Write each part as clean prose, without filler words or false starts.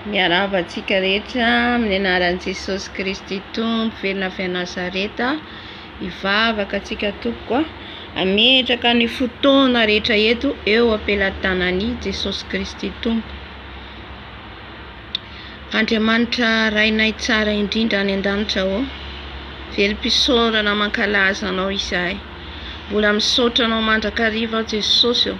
Miarahaba antsika rehetra amin'ny anaran'i Jesosy Kristy Tompo velona avy any Nazareta. Hivavaka antsika tompoko a. Hametraka ny fotoana rehetra eto eo am-pelatanan'i Jesosy Kristy Tompo. Andriamanitra Rainay tsara indrindra any an-danitra ô, velom-pisaorana mankalaza Anao izahay. Mbola misaotra Anao mandrakariva aho Jesosy ô,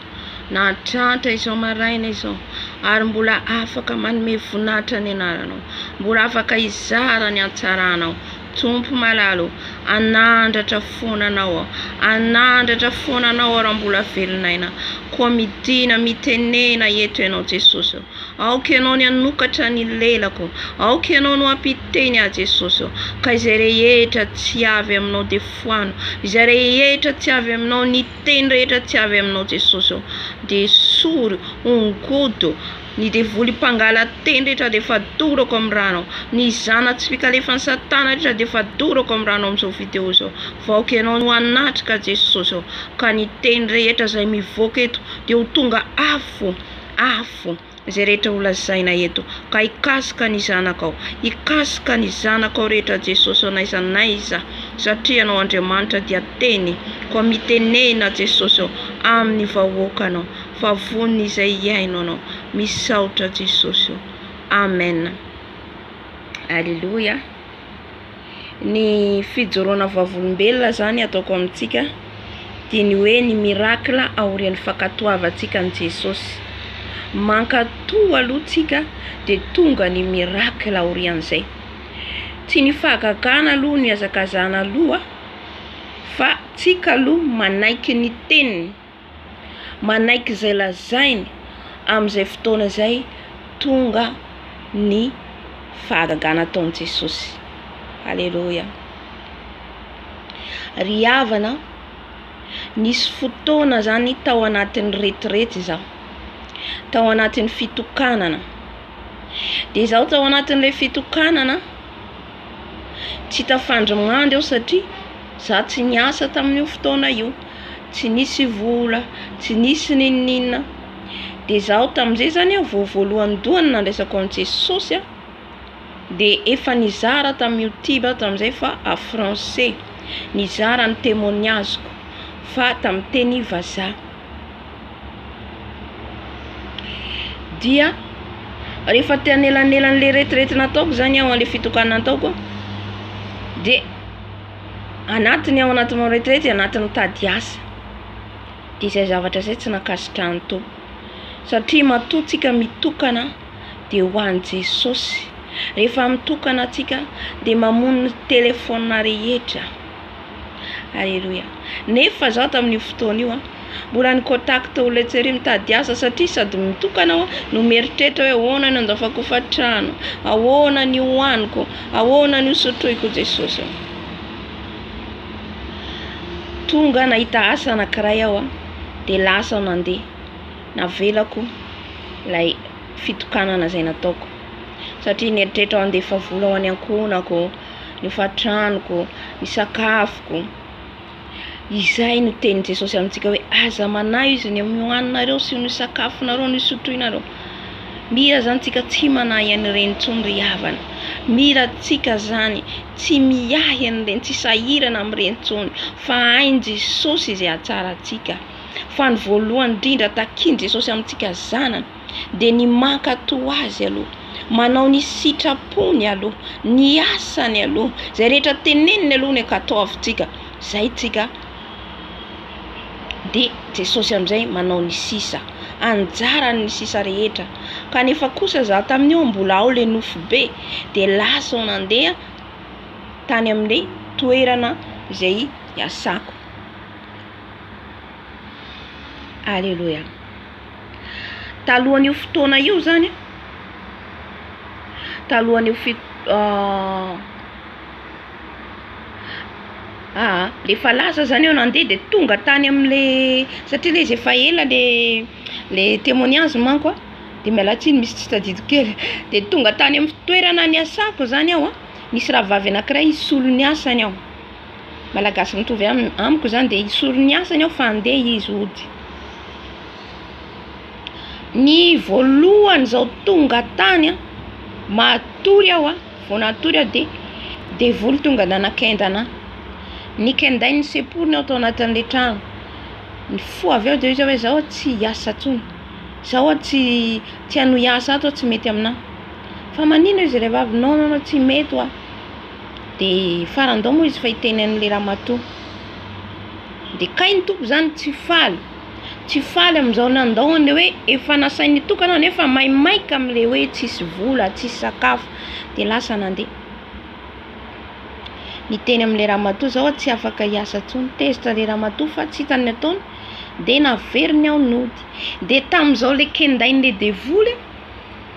nahatratra izao maraina izao, ary mbola afaka manome voninahitra ny Anaranao, mbola afaka hizara ny hatsaranao. Tompo malala ô, hanandratra foana Anao aho, hanandratra foana Anao aho raha mbola velon'aina. Koa midina, mitenena eto Ianao Jesosy ô. Aoka Ianao ny hanokatra ny lelako, aoka Ianao no hampiteny ahy Jesosy ô, ka izay rehetra tsy avy Aminao dia foano, izay rehetra tsy avy Aminao, ny teny rehetra tsy avy Aminao Jesosy ô, dia esory, ongoto, ny devoly mpangala-teny rehetra dia fadorako amin'ny ranao, ny zana-tsipìkalefan'i satana rehetra dia fadorako amin'ny ranao amin'izao video izao, fa aoka Ianao no hanatrika Jesosy ô, ka ny teny rehetra izay mivoaka eto dia ho tonga afo. Afo izay rehetra ho lazaina eto ka hikasika ny zanakao, hikasika ny zanakao rehetra Jesosy ô n'aiza n'aiza satria Ianao Andriamanitra dia Teny koa mitenena Jesosy ô amin'ny vahoakanao fa vonona izay hihaino Anao misaotra Jesosy ô Amen Aleloia. Ny fijoroana vavolombelona zany ataoko amintsika dia ny hoe ny miracle aorian'ny fankatoavantsika an'i Jesosy. Mankatò aloha tsika dia tonga ny miracle aorian'izay. Tsy ny fahagagana aloha no ihazakazahana aloha fa tsika aloha manaiky ny teniny. manaiky izay lazainy, amin'izay fotoana izay tonga ny fahagagana ataon'i Jesosy. Aleloia. Ry havana, nisy fotoana zany tao anatin'ny retirety izaho, tao anatin'ny fitokanana. Dia izaho tao anatin'ilay fitokanana, Tsy tafandry-mandry aho satria za tsy niasa tamin'io fotoana io, tsy nisy vola, tsy nisy n'inon'inona, de zaho tamin'izay zany a vao voalohandohany nandraisako an'i Jesosy a, de efa nizara tamin'ny youtube aho tamin'izay fa en français, nizara ny témoignage-ko fa tamin'ny teny vazaha. Dia rehefa te hanelanelan'le retraite nataoko zany aho, an'le fitokanana nataoko de anatiny ao anatin'ny retraite anatin'ny mitady asa, de izay zavatra izay tsy nankasitrahan'ny Tompo satria matoa tsika mitokana de ho an'i Jesosy, rehefa mitokana tsika de mamono ny telephone rehetra. Aleloia. Nefa zaho tamin'io fotoana io an, mbola ni contact olona etsy ary mitady asa satria sady mitokana aho no mieritreritra hoe ahoana ny handafako hofantrano, ahoana ny hohaniko, ahoana ny hosotroiko Jesosy ô. Tonga nahita asa anankiray aho an, dia lasa aho nandeha, navelako ilay fitokanana izay nataoko satria nieritreritra aho handefa vola ho an'ny ankohonako, ny hofan-tranoko, ny sakafoko. Izay no tenin'i Jesosy amintsika hoe aza manahy izy ny amin'ny hohaninareo sy ny sakafonareo, ny sotroinareo. Mila zany tsika tsy manahy an'ireny intsony ry havana. Mila tsika zany tsy miahy an'ireny, tsy sahirana amin'ireny intsony fa hain'i Jesosy izay hahatsara antsika. Fa ny voalohany indrindra takian'i Jesosy amintsika zanany dia ny mankatò Azy aloha, manao ny sitrapony aloha, ny asany aloha, izay rehetra teneniny aloha no ankatoavintsika, izay tsika dia Jesosy amin'izay manao ny sisa, anjarany ny sisa rehetra, kanefa kosa za tamin'io mbola ao le nofo be dia lasa aho nandeha tany amin'ilay toerana izay iasako. Aleloia. Talohan'io fotoana io zany, talohan'io fi- aa rehefa lasa zany aho nandeha de tonga tany am'le satria le izy efa ela le le témoignage manko a, de miala tsiny misy tsy tadidiko kely, de tonga tany amin'ny toerana niasako zany aho a, nisy rahavavy anankiray hisolo ny asany aho, malagasy mitovy am- amiko zany de hisolo ny asany aho fa handeha izy hody. Ny voalohany zao tonga tany an. Matory aho a, vao natory aho dia devoly tonga nanakenda anah. Nikendain'ny seporiny aho tao anatin'ilay trano. Nifoha avy eo dia hoy izy hoe zaho tsy hiasa intsony, zaho tsy tsy hanohy asa ato tsy mety aminah. Fa manino izy rehevavy? Non non non tsy mety hoa. Dia farany ndao moa izy fa hiteny an'ilay ramatoa. Dia kay ny tompo zany tsy faly, tsy faly amin'izao nandao an'ilay hoe efa nasainy nitokana aho nefa maimaika amin'ilay hoe tsisy vola, tsisy sakafo, dia lasa nandeha. Niteny amin'ilay ramatoa zao aho tsy afaka hiasa intsony, tezitra ilay ramatoa fa tsy hitany ny ataony, dia naveriny aho nody. Dia tamin'izao ilay kendain'ilay devoly,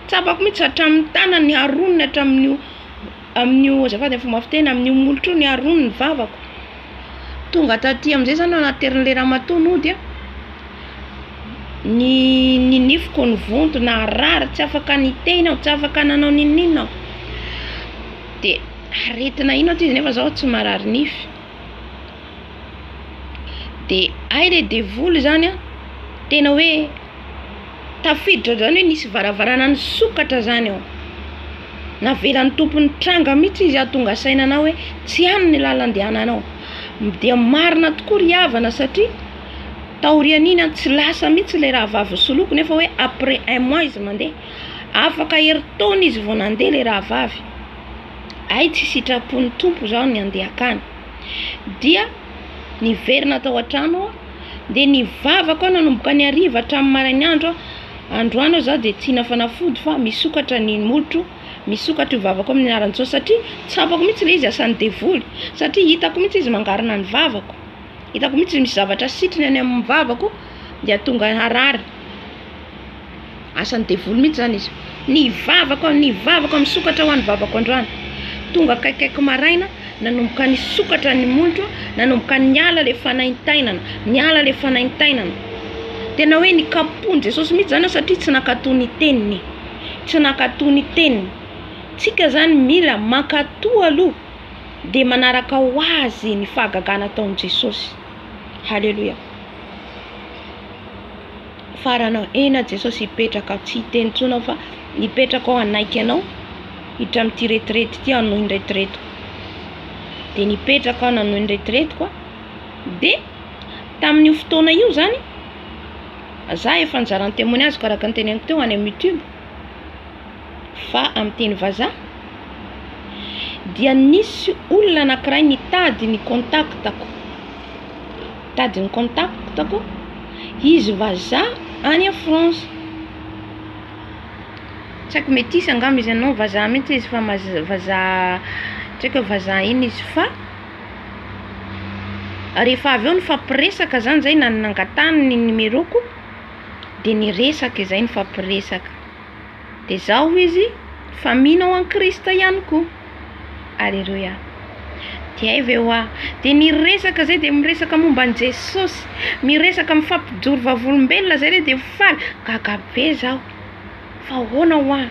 tsapako mihitsy hatramin'ny tanany haroniny hatramin'io amin'io azafady amin'ny fomba fiteny, amin'io molotro io niharoniny ny vavako. Tonga taty amin'izay zany aho naterin'ilay ramatoa nody a, ny ny nifiko nivonto, narary, tsy afaka niteny aho, tsy afaka nanao n'inon'inona aho. Dia aretina inona ty izy nefa zaho tsy marary nify. Dia hay le devoly zany an, tena hoe tafiditra zany hoe nisy varavarana nisokatra zany ao. Navelan'ny Tompo nitranga mihitsy izy hahatonga saina anao hoe tsy any ny lalana andehananao. Dia marina tokoa ry havana satria taorian'iny an tsy lasa mihitsy ilay rahavavy nisoloky nefa hoe après un mois izy mandeha. Afaka herintaona izy vao nandeha ilay rahavavy. Hay tsy sitrapon'ny Tompo zaho ny handeha akany. Dia niverina tao an-trano aho, dia nivavaka aho nanomboka ny hariva hatramin'ny marain'andro aho. Androany aho zaho dia tsy hihina fanafody fa misokatra ny molotro, misokatra io vavako io amin'ny anaran'i Jesosy satria tsapako mihitsy ilay izy asan'ny devoly satria hitako mihitsy izy mangarona ny vavako, hitako mihitsy izy misy zavatra sitriny any amin'ny vavako dia tonga harary. Asan'ny devoly mihitsy izany izy. Nivavaka aho, nivavaka aho, misokatra ho an'ny vavako androany. Tonga akaikikaiky maraina, nanomboka nisokatra ny molotro, nanomboka niala ilay fanaintainana, niala ilay fanaintainana. Tena hoe nikapohin'i Jesosy mihitsy izany aho satria tsy nankatò ny teniny. Tsy nankatò ny teniny. Tsika izany mila mankatò aloha dia manaraka ho azy ny fahagagana ataon'i Jesosy. Haleloia. Farany ena Jesosy hipetraka aho tsy hiteny intsony aho fa hipetraka aho hanaiky anao hiditra amin'ity retirety ity hanohy ny retiretiko dia nipetraka aho nanohy ny retiretiko a dia tamin'io fotoana io zany za efa nizara ny témoignage-ko araka ny teneniko teo any amin'ny youtube fa amin'ny teny vazaha dia nisy olona anankiray nitady ny contact-ko Nitady ny contact-ko izy vazaha any à France. Tsy haiko metisy angamba izy non vazaha mihitsy izy fa vazaha tsy haiko hoe vazaha inona izy fa rehefa avy eo nifampiresaka zany zay nangatahany ny numéro-ko de niresaka izay nifampiresaka. Dia zao izy fa mino ao an'i Krista ihany koa. Aleloia. Dia hay ve hoa. Dia niresaka zay dia miresaka momba an'i Jesosy. Miresaka mifampijoro vavolombelona zay re dia faly. Gaga be zaho. Fa ahoana hoa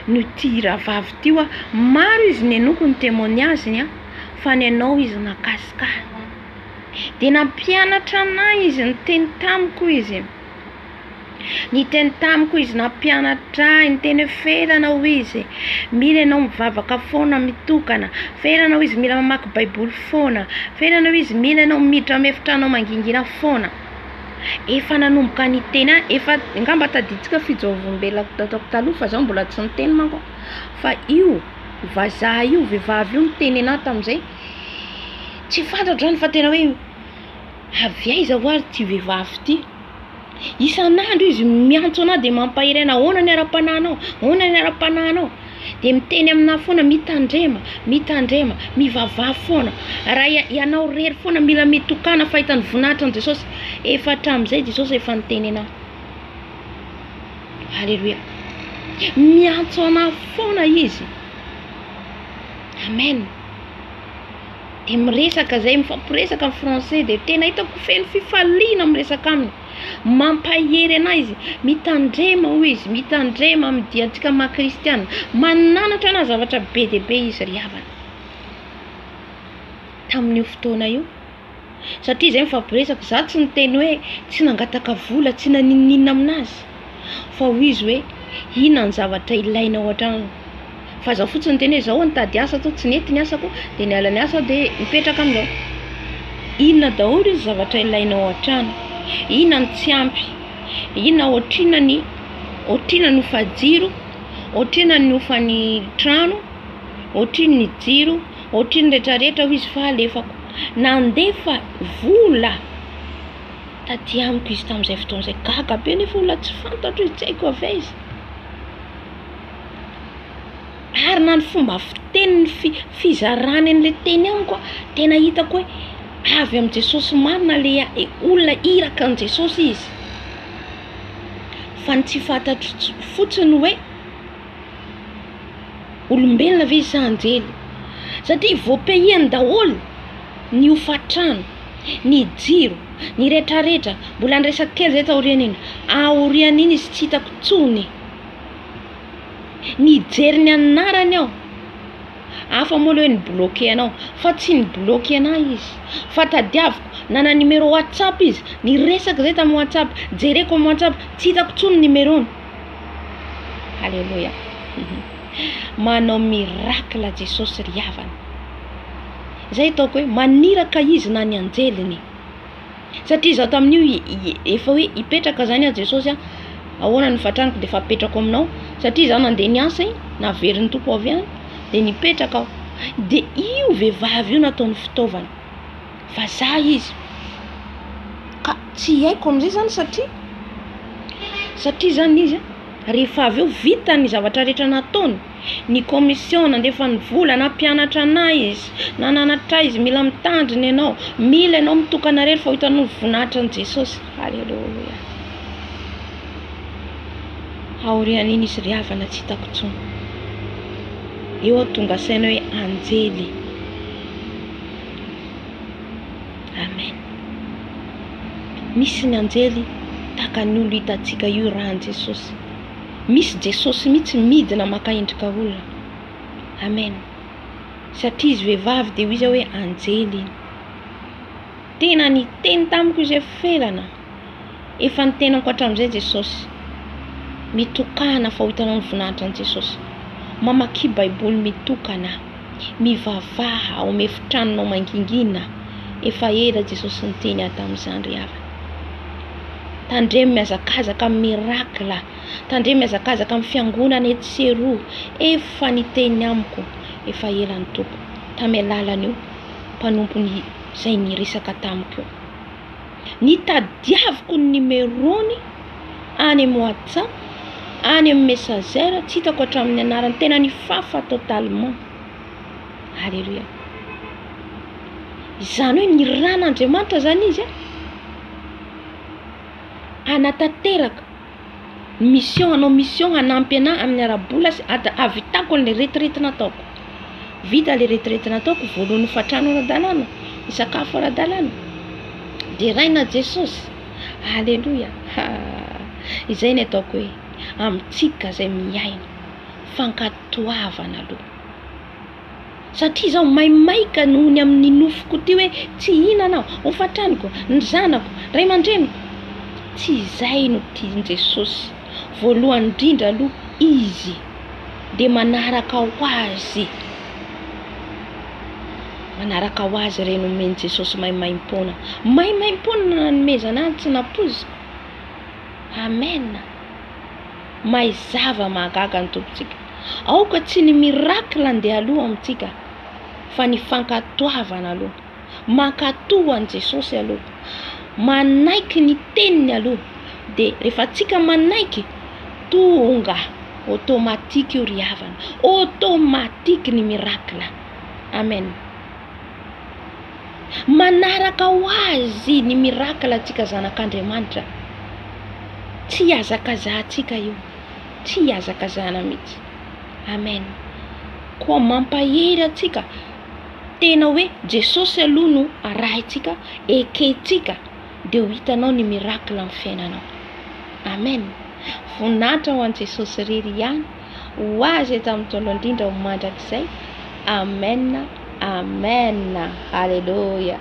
no ity rahavavy ity hoa. Maro izy nenoko ny témoignage-ny an. Fa ny anao izy nakasika ahy. Dia nampianatra anah izy, niteny tamiko izy. Niteny tamiko izy, nampianatra ahy, niteny hoe Felana hoy izy, mila ianao mivavaka foana mitokana, Felana hoy izy, mila mamaky baiboly foana, Felana hoy izy, mila ianao miditra amin'ny efitranonao mangingina foana. Efa nanomboka niteny ahy, efa angamba tadidintsika fijoroam-bolombelona nataoko taloha fa zaho mbola tsy niteny manko fa io vazaha io, vehivavy io niteny anah tamin'izay, tsy fantatro zany fa tena hoe avy aiza hoa ry ity vehivavy ity. Isan'andro izy miantso anah dia mampahery anah, ahoana ny ara-panahinao, ahoana ny ara-panahinao, dia miteny aminah foana, mitandrema, mitandrema, mivavaha foana, raha ianao irery foana mila mitokana fahita ny voninahitra an'i Jesosy, efa hatramin'izay Jesosy efa niteny anah, Aleloia, miantso anah foana izy, Amen. Dia miresaka zay, mifampiresaka ny français dia tena hitako feno fifaliana miresaka aminy, mampahery anah izy, mitandrema hoy izy, mitandrema amin'ny diantsika maha kristiana, mananatra anah zavatra be dia be izy ry havana, tamin'io fotoana io, satria zay mifampiresaka, za tsy niteny hoe tsy nangataka vola, tsy naninoninona aminazy, fa hoy izy hoe. Inona ny zavatra ilaina ao an-trano? Fa zaho fotsiny niteny hoe zao nitady asa tao, tsy nety ny asako, dia niala ny asa aho dia mipetraka amin'izao. Inona daholo izy zavatra ilaina ao an-trano? Inona no tsy ampy? Inona ohatrinona ny ohatrinona ny hofa-jiro? Ohatrinona ny hofan'ny trano? Ohatrinona ny jiro? Ohatrinona ny retraretra hoy izy fa alefako. Nandefa vola taty amiko izy tamin'izay fotoana izay. Gaga be nefa olona tsy fantatro izy, tsy haiko avy aiza. Ary na ny fomba fiteniny, fi- fizarany an'ilay teny amiko, tena hitako hoe avy amin'i Jesosy marina ilay olona iraka an'i Jesosy izy. Fa ny tsy fantatro fotsiny hoe olombelona ve izy sa anjely? Satria voapehiny daholo ny hofan-trano, ny jiro, ny retraretra, mbola niresaka kely zay taorian'iny, aorian'iny izy tsy hitako intsony. Nijery ny anarany aho, hafa moa le hoe ni-bloquer anao, fa tsy ni-bloquer anah izy, fa tadiaviko, nana numéro whatsapp izy, niresaka zay tamin'ny whatsapp, jereko amin'ny whatsapp, tsy hitako intsony numéro-ny. Aleloia. Manao miracle Jesosy ry havana. Zay ataoko hoe maniraka izy na ny anjeliny. Satria izaho tamin'io efa hoe hipetraka zany aho Jesosy a, ahoana ny fatraniko dia efa apetrako aminao, satria izaho nandeha niasa iny, naverin'ny Tompo avy any, dia nipetraka aho. Dia io vehivavy io nataony fitaovana, vazaha izy, ka tsy haiko amin'izay zany satria, satria zany izy a, rehefa avy eo vita ny zavatra rehetra nataony, ny commission nandefa ny vola, nampianatra anah izy, nananatra ahy izy, mila mitandrina ianao, mila ianao mitokana irery fa ho hitanao ny voninahitry ny Jesosy, Aleloia. Aorian'iny izy ry havana tsy hitako intsony. Eo aho tonga saina hoe anjely. Amen. Misy ny anjely tahaka ny olo hitantsika io rahan'i Jesosy. Misy Jesosy mihitsy midina maka endrika olona. Amen. Satria izy vehivavy dia hoy izy hoe anjely iny. Tena niteny tamiko izy hoe Felana, efa nitenako hatramin'izay Jesosy. Mitokana fa ho hitanao ny voninahitra an'i Jesosy. Mamakia baiboly mitokana. Mivavaha ao amin'ny efitranonao mangingina. Efa ela Jesosy niteny ahy tamin'izany ry havana. Tandremo mihazakazaka amin'ny miracle. Tandremo mihazakazaka amin'ny fiangonana etsy sy eroa. Efa niteny amiko efa ela ny Tompo tamin'ny alalan'io mpanompony izay niresaka tamiko io. Nitadiaviko ny numéro-ny any amin'ny WhatsApp, any amin'ny Messenger, tsy hitako hatramin'ny anarany, tena nifafa totalement. Alléluia. Izany hoe nirahan'Andriamanitra izany izy hanatanteraka mission, hanao mission hanampy anah amin'ny ara-bola sy hahavitako an'ilay retraite nataoko. Vita ilay retraite nataoko, voalohany hofantrano ara-dalàna, ny sakafo ara-dalàna. Deraina Jesosy. Aleloia. Izay ny ataoko hoe amintsika izay mihaino, fankatoavana aloha. Satria izaho maimaika noho ny amin'ny nofoko ity hoe tsy hihinana aho, hofantraniko, ny zanako, ray aman-dreniko. Tsy izay no tian'i Jesosy. Voalohany indrindra aloha Izy dia manaraka ho azy. Manaraka ho azy ireny omen'i Jesosy maimaimpoana. Maimaimpoana no nanomezana azy, tsy nampoiziko. Amen. Mahay zava-mahagaga ny Tompontsika. Aoka tsy ny miracle andeha aloha amintsika fa ny fankatoavana aloha. Mankatò an'i Jesosy aloha. Manaiky ny teniny aloha. Dia rehefa tsika manaiky, tonga automatique io ry havana. Automatique ny miracle. Amen. Manaraka ho azy ny miracle antsika zanak'Andriamanitra. Tsy ihazakazahantsika io. Tsy ihazakazahana mihitsy. Amen. Koa mampahery antsika tena hoe Jesosy aloha no arahintsika, ekentsika dia ho hitanao ny miracle amin'ny fiainanao. Amen. Voninahitra ho an'i Jesosy irery ihany, ho Azy hatramin'ny voalohany indrindra ho mandrakizay. Amen. Amen. Haleloia.